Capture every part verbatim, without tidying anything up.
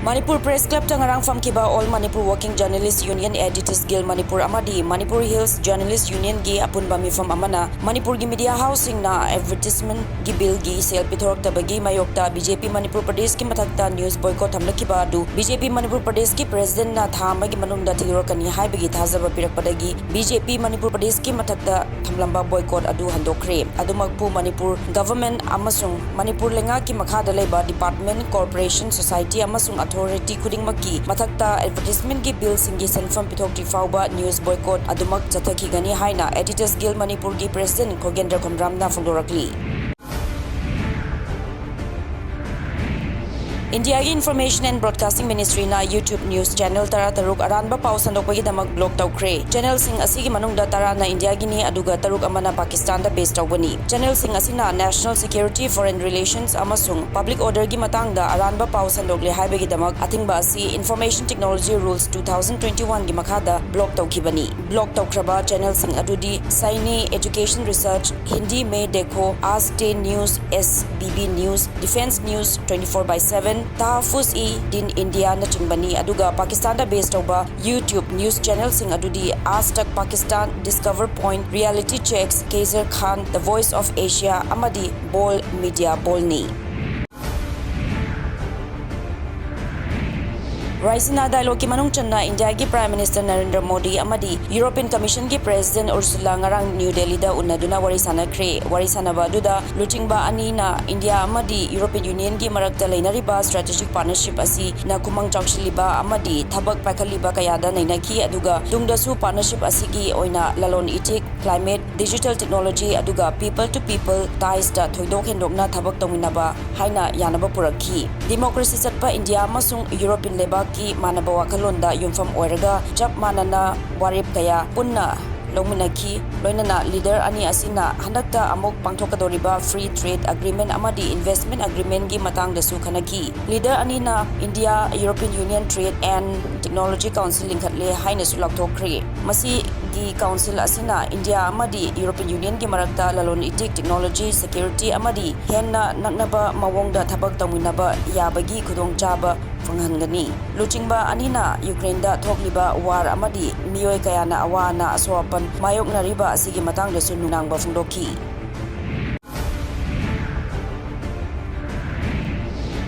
Manipur press ꯀ꯭ꯂꯕꯇ ꯉꯔꯥꯡ ꯐꯝꯈꯤꯕ All Manipur Working Journalist Union, Editors Guild Manipur ꯑꯃꯗꯤ Manipur Hills Journalist Unionꯒꯤ ꯑꯄꯨꯟꯕ ꯃꯤꯐꯝ ꯑꯃꯅ ꯃꯅꯤꯄꯨꯔꯒꯤ ꯃꯤꯗꯤꯌꯥ ꯍꯥꯎꯁꯁꯤꯡꯅ ꯑꯦꯗꯚꯔꯇꯤꯁꯃꯦꯟꯒꯤ ꯕꯤꯜꯒꯤ ꯁꯦꯜ ꯄꯤꯊꯣꯔꯛꯇꯕꯒꯤ ꯃꯥꯌꯣꯛꯇ BJP ꯃꯅꯤꯄꯨꯔ ꯄ꯭ꯔꯗꯦꯁꯀꯤ ꯃꯊꯛꯇ news boycott ꯊꯝꯂꯛꯈꯤꯕ ꯑꯗꯨ BJP ꯃꯅꯤꯄꯨꯔ ꯄ꯭ꯔꯗꯦꯁꯀꯤ ꯄ꯭ꯔꯦꯁꯤꯗꯦꯟꯠꯅ ꯊꯥ ꯑꯃꯒꯤ ꯃꯅꯨꯡꯗ ꯊꯤꯗꯣꯔꯛꯀꯅꯤ ꯍꯥꯏꯕꯒꯤ ꯊꯥꯖꯕ ꯄꯤꯔꯛꯄꯗꯒꯤ BJP ꯃꯅꯤꯄꯨꯔ ꯄ꯭ꯔꯗꯦꯁꯀꯤ ꯃꯊꯛꯇ ꯊꯝꯂꯝꯕ boycott ꯑꯗꯨ ꯍꯟꯗꯣꯛꯈ꯭ꯔꯦ꯫ ꯑꯗꯨꯃꯛꯄꯨ ꯃꯅꯤꯄꯨꯔ government ꯑꯃꯁꯨꯡ ꯃꯅꯤꯄꯨꯔ ꯂꯩꯉꯥꯛꯀꯤ ꯃꯈꯥꯗ ꯂꯩꯕ department, corporation, society ꯑꯃꯁꯨꯡ authority ꯈꯨꯗꯤꯡꯃꯛꯀꯤ ꯃꯊꯛꯇ ꯑꯦꯗꯚꯔꯇꯤꯁꯃꯦꯟꯒꯤ ꯕꯤꯜꯁꯤꯡꯒꯤ ꯁꯦꯟꯐꯝ ꯄꯤꯊꯣꯛꯇ꯭ꯔꯤ ꯐꯥꯎꯕ news boycott ꯑꯗꯨꯃꯛ ꯆꯠꯊꯈꯤꯒꯅꯤ ꯍꯥꯏꯅ Editors Guild ꯃꯅꯤꯄꯨꯔꯒꯤ ꯄ꯭ꯔꯦꯁꯤꯗꯦꯟꯠ ꯈꯣꯒꯦꯟꯗ꯭ꯔ ꯈꯣꯝꯗ꯭ꯔꯥꯝꯅ ꯐꯣꯡꯗꯣꯔꯛꯂꯤ꯫ ꯏꯟꯗꯤꯌꯥꯒꯤ Information and Broadcasting Ministryꯅ YouTube news channel ꯇꯔꯥꯇꯔꯨꯛ ꯑꯔꯥꯟꯕ ꯄꯥꯎ ꯁꯟꯗꯣꯛꯄꯒꯤꯗꯃꯛ block ꯇꯧꯈ꯭ꯔꯦ꯫ Channelꯁꯤꯡ ꯑꯁꯤꯒꯤ ꯃꯅꯨꯡꯗ ꯇꯔꯥꯅ ꯏꯟꯗꯤꯌꯥꯒꯤꯅꯤ, ꯑꯗꯨꯒ ꯇꯔꯨꯛ ꯑꯃꯅ ꯄꯥꯀꯤꯁꯇꯥꯟꯗ base ꯇꯧꯕꯅꯤ꯫ Channelꯁꯤꯡ ꯑꯁꯤꯅ national security, foreign relations ꯑꯃꯁꯨꯡ public orderꯒꯤ ꯃꯇꯥꯡꯗ ꯑꯔꯥꯟꯕ ꯄꯥꯎ ꯁꯟꯗꯣꯛꯂꯦ ꯍꯥꯏꯕꯒꯤꯗꯃꯛ ꯑꯊꯤꯡꯕ ꯑꯁꯤ Information Technology Rules two thousand twenty-oneꯒꯤ ꯃꯈꯥꯗ block ꯇꯧꯈꯤꯕꯅꯤ꯫ Block ꯇꯧꯈ꯭ꯔꯕ channelꯁꯤꯡ ꯑꯗꯨꯗꯤ Saini Education Research, Hindi Mein Dekho, Aaj Take News, SBB News, Defence News twenty-four by seven, Tahaffuz-e-Deen India ꯅꯆꯤꯡꯕꯅꯤ꯫ ꯑꯗꯨꯒ ꯄꯥꯀꯤꯁꯇꯥꯟꯗ base ꯇꯧꯕ YouTube news channelꯁꯤꯡ ꯑꯗꯨꯗꯤ Aaj Tak Pakistan, Discover Point, Reality Checks, Kaiser Khan, The Voice of Asia ꯑꯃꯗꯤ Bol Media Bolni꯫ ꯔꯥꯏꯁꯤꯅꯥ dialogueꯀꯤ ꯃꯅꯨꯡ ꯆꯟꯅ ꯏꯟꯗꯤꯌꯥꯒꯤ Prime Minister Narendra Modi ꯑꯃꯗꯤ European Commissionꯒꯤ President Ursula ꯉꯔꯥꯡ new ꯗꯦꯜꯂꯤꯗ ꯎꯅꯗꯨꯅ ꯋꯥꯔꯤ ꯁꯥꯟꯅꯈ꯭ꯔꯦ꯫ ꯋꯥꯔꯤ ꯁꯥꯟꯅꯕ ꯑꯗꯨꯗ ꯂꯨꯆꯤꯡꯕ ꯑꯅꯤꯅ ꯏꯟꯗꯤꯌꯥ ꯑꯃꯗꯤ European Unionꯒꯤ ꯃꯔꯛꯇ ꯂꯩꯅꯔꯤꯕ strategic partnership ꯑꯁꯤꯅ ꯈꯨꯃꯥꯡ ꯆꯥꯎꯁꯤꯜꯂꯤꯕ ꯑꯃꯗꯤ ꯊꯕꯛ ꯄꯥꯏꯈꯠꯂꯤꯕ ꯀꯌꯥꯗ ꯅꯩꯅꯈꯤ, ꯑꯗꯨꯒ ꯇꯨꯡꯗꯁꯨ partnership ꯑꯁꯤꯒꯤ ꯑꯣꯏꯅ ꯂꯂꯣꯟ ꯏꯇꯤꯛ, climate, digital technology, ꯑꯗꯨꯒ people to people tiesꯇ ꯊꯣꯏꯗꯣꯛ ꯍꯦꯟꯗꯣꯛꯅ ꯊꯕꯛ ꯇꯧꯃꯤꯟꯅꯕ ꯍꯥꯏꯅ ꯌꯥꯅꯕ ꯄꯨꯔꯛꯈꯤ꯫ Democracy ꯆꯠꯄ ꯏꯟꯗꯤꯌꯥ ꯑꯃꯁꯨꯡ ꯌꯨꯔꯣꯄꯤꯌꯟ ꯂꯩꯕꯥꯛꯀꯤ ꯃꯥꯟꯅꯕ ꯋꯥꯈꯜꯂꯣꯟꯗ ꯌꯨꯝꯐꯝ ꯑꯣꯏꯔꯒ ꯆꯞ ꯃꯥꯟꯅꯅ ꯋꯥꯔꯦꯞ ꯀꯌꯥ ꯄꯨꯟꯅ ꯂꯧꯃꯤꯟꯅꯈꯤ꯫ ꯂꯣꯏꯅꯅ leader ꯑꯅꯤ ꯑꯁꯤꯅ ꯍꯟꯗꯛꯇ ꯑꯃꯨꯛ ꯄꯥꯡꯊꯣꯛꯀꯗꯧꯔꯤꯕ Free Trade Agreement ꯑꯃꯗꯤ Investment Agreementꯒꯤ ꯃꯇꯥꯡꯗꯁꯨ ꯈꯟꯅꯈꯤ꯫ Leader ꯑꯅꯤꯅ India European Union Trade and Technology Council ꯂꯤꯡꯈꯠꯂꯦ ꯍꯥꯏꯅꯁꯨ ꯂꯥꯎꯊꯣꯛꯈ꯭ꯔꯦ꯫ ꯃꯁꯤ ꯀꯤ ꯀꯥꯎꯟꯁꯤꯜ ꯑꯁꯤꯅ ꯏꯟꯗꯤꯌꯥ ꯑꯃꯗꯤ ꯌꯨꯔꯣꯄꯤꯌꯟ ꯌꯨꯅꯤꯌꯟꯒꯤ ꯃꯔꯛꯇ ꯂꯂꯣꯟ ꯏꯇꯤꯛ, ꯇꯦꯛꯅꯣꯂꯣꯖꯤ, ꯁꯦꯀ꯭ꯌꯨꯔꯤꯇꯤ ꯑꯃꯗꯤ ꯍꯦꯟꯅ ꯅꯛꯅꯕ ꯃꯑꯣꯡꯗ ꯊꯕꯛ ꯇꯧꯃꯤꯟꯅꯕ ꯌꯥꯕꯒꯤ ꯈꯨꯗꯣꯡꯆꯥꯕ ꯐꯪꯍꯟꯒꯅꯤ꯫ ꯂꯨꯆꯤꯡꯕ ꯑꯅꯤꯅ ꯌꯨꯀ꯭ꯔꯦꯟꯗ ꯊꯣꯛꯂꯤꯕ ꯋꯥꯔ ꯑꯃꯗꯤ ꯃꯤꯑꯣꯏ ꯀꯌꯥꯅ ꯑꯋꯥ ꯑꯅꯥ ꯑꯁꯣꯛ ꯑꯄꯟ ꯃꯥꯌꯣꯛꯅꯔꯤꯕ ꯑꯁꯤꯒꯤ ꯃꯇꯥꯡꯗꯁꯨ ꯅꯨꯡꯅꯥꯡꯕ ꯐꯣꯡꯗꯣꯛꯈꯤ꯫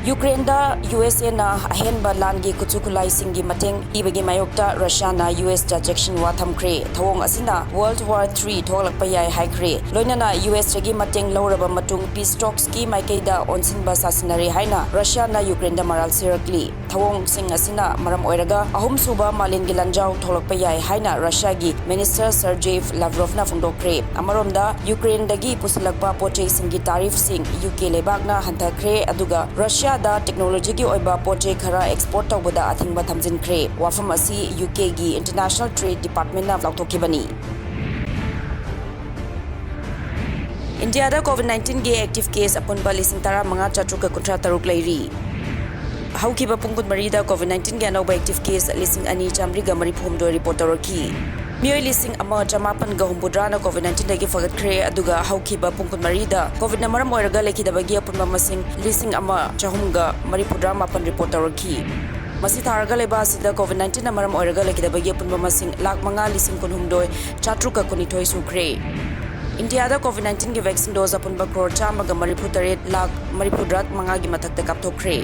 ꯌꯨꯀ꯭ꯔꯦꯟꯗ ꯌꯨ ꯑꯦꯁ ꯑꯦꯅ ꯑꯍꯦꯟꯕ ꯂꯥꯟꯒꯤ ꯈꯨꯠꯁꯨ ꯈꯨꯠꯂꯥꯏꯁꯤꯡꯒꯤ ꯃꯇꯦꯡ ꯄꯤꯕꯒꯤ ꯃꯥꯌꯣꯛꯇ ꯔꯁꯤꯌꯥꯅ ꯌꯨ ꯑꯦꯁꯇ ꯆꯦꯛꯁꯤꯟ ꯋꯥ ꯊꯝꯈ꯭ꯔꯦ꯫ ꯊꯧꯑꯣꯡ ꯑꯁꯤꯅ World War Three ꯊꯣꯛꯂꯛꯄ ꯌꯥꯏ ꯍꯥꯏꯈ꯭ꯔꯦ꯫ ꯂꯣꯏꯅꯅ ꯌꯨ ꯑꯦꯁꯇꯒꯤ ꯃꯇꯦꯡ ꯂꯧꯔꯕ ꯃꯇꯨꯡ ꯄꯤꯁ ꯇꯣꯛꯁꯀꯤ ꯃꯥꯏꯀꯩꯗ ꯑꯣꯟꯁꯤꯟꯕ ꯁꯥꯁꯤꯟꯅꯔꯦ ꯍꯥꯏꯅ ꯔꯁꯤꯌꯥꯅ ꯌꯨꯀ꯭ꯔꯦꯟꯗ ꯃꯔꯥꯜ ꯁꯤꯔꯛꯂꯤ꯫ ꯊꯧꯑꯣꯡꯁꯤꯡ ꯑꯁꯤꯅ ꯃꯔꯝ ꯑꯣꯏꯔꯒ ꯑꯍꯨꯝꯁꯨꯕ ꯃꯥꯂꯦꯝꯒꯤ ꯂꯥꯟꯖꯥꯎ ꯊꯣꯛꯂꯛꯄ ꯌꯥꯏ ꯍꯥꯏꯅ ꯔꯁꯤꯌꯥꯒꯤ ꯃꯤꯅꯤꯁꯇꯔ ꯁꯔꯖꯦꯐ ꯂꯥꯚ꯭ꯔꯣꯚꯅ ꯐꯣꯡꯗꯣꯛꯈ꯭ꯔꯦ꯫ ꯑꯃꯔꯣꯝꯗ, ꯌꯨꯀ꯭ꯔꯦꯟꯗꯒꯤ ꯄꯨꯁꯤꯜꯂꯛꯄ ꯄꯣꯠꯆꯩꯁꯤꯡꯒꯤ ꯇꯥꯔꯤꯐꯁꯤꯡ ꯌꯨ ꯀꯦ ꯂꯩꯕꯥꯛꯅ ꯍꯟꯊꯈ꯭ꯔꯦ, ꯑꯗꯨꯒ ꯔꯁꯤꯌꯥꯗ ꯇꯦꯛꯅꯣꯂꯣꯖꯤꯒꯤ ꯑꯣꯏꯕ ꯄꯣꯠꯆꯩ ꯈꯔ ꯑꯦꯛꯁꯄꯣꯔꯠ ꯇꯧꯕꯗ ꯑꯊꯤꯡꯕ ꯊꯝꯖꯤꯟꯈ꯭ꯔꯦ꯫ ꯋꯥꯐꯝ ꯑꯁꯤ ꯌꯨ ꯀꯦꯒꯤ ꯏꯟꯇꯔꯅꯦꯁꯅꯦꯜ ꯇ꯭ꯔꯦꯗ ꯗꯤꯄꯥꯔꯠꯃꯦꯟꯅ ꯂꯥꯎꯊꯣꯛꯈꯤꯕꯅꯤ꯫ ꯏꯟꯗꯤꯌꯥꯗ ꯀꯣꯚꯤꯗ ꯅꯥꯏꯟꯇꯤꯟꯒꯤ ꯑꯦꯛꯇꯤꯚ ꯀꯦꯁ ꯑꯄꯨꯟꯕ ꯂꯤꯁꯤꯡ ꯇꯔꯥꯃꯉꯥ ꯆꯥꯇ꯭ꯔꯨꯛꯀ ꯀꯨꯟꯊ꯭ꯔꯥ ꯇꯔꯨꯛ ꯂꯩꯔꯤ꯫ ꯍꯧꯈꯤꯕ ꯄꯨꯡ ꯀꯨꯟꯃꯔꯤꯗ ꯀꯣꯚꯤꯗ ꯅꯥꯏꯟꯇꯤꯟꯒꯤ ꯑꯅꯧꯕ ꯑꯦꯛꯇꯤꯚ ꯀꯦꯁ ꯂꯤꯁꯤꯡ ꯑꯅꯤ ꯆꯥꯃꯔꯤꯒ ꯃꯔꯤꯐꯨꯍꯨꯝꯗꯣꯏ ꯔꯤꯄꯣꯔꯠ ꯇꯧꯔꯛꯈꯤ꯫ ꯃꯤꯑꯣꯏ ꯂꯤꯁꯤꯡ ꯑꯃ ꯆꯃꯥꯄꯟꯒ ꯍꯨꯝꯐꯨꯇꯔꯥꯅ ꯀꯣꯚꯤꯗ ꯅꯥꯏꯟꯇꯤꯟꯗꯒꯤ ꯐꯒꯠꯈ꯭ꯔꯦ, ꯑꯗꯨꯒ ꯍꯧꯈꯤꯕ ꯄꯨꯡ ꯀꯨꯟꯃꯔꯤꯗ ꯀꯣꯚꯤꯗꯅ ꯃꯔꯝ ꯑꯣꯏꯔꯒ ꯂꯩꯈꯤꯗꯕꯒꯤ ꯑꯄꯨꯟꯕ ꯃꯁꯤꯡ ꯂꯤꯁꯤꯡ ꯑꯃ ꯆꯍꯨꯝꯒ ꯃꯔꯤꯐꯨꯇꯔꯥ ꯃꯥꯄꯟ ꯔꯤꯄꯣꯔꯠ ꯇꯧꯔꯛꯈꯤ꯫ ꯃꯁꯤ ꯊꯥꯔꯒ ꯂꯩꯕ ꯑꯁꯤꯗ ꯀꯣꯚꯤꯗ ꯅꯥꯏꯟꯇꯤꯟꯅ ꯃꯔꯝ ꯑꯣꯏꯔꯒ ꯂꯩꯈꯤꯗꯕꯒꯤ ꯑꯄꯨꯟꯕ ꯃꯁꯤꯡ ꯂꯥꯈ ꯃꯉꯥ ꯂꯤꯁꯤꯡ ꯀꯨꯟꯍꯨꯝꯗꯣꯏ ꯆꯥꯇ꯭ꯔꯨꯛꯀ ꯀꯨꯟꯅꯤꯊꯣꯏ ꯁꯨꯈ꯭ꯔꯦ꯫ ꯏꯟꯗꯤꯌꯥꯗ ꯀꯣꯚꯤꯗ ꯅꯥꯏꯟꯇꯤꯟꯒꯤ ꯚꯦꯛꯁꯤꯟ ꯗꯣꯁ ꯑꯄꯨꯟꯕ ꯀ꯭ꯔꯣꯔ ꯆꯥꯝꯃꯒ ꯃꯔꯤꯐꯨꯇꯔꯦꯠ ꯂꯥꯈ ꯃꯔꯤꯐꯨꯇꯔꯥ ꯃꯉꯥꯒꯤ ꯃꯊꯛꯇ ꯀꯥꯞꯊꯣꯛꯈ꯭ꯔꯦ꯫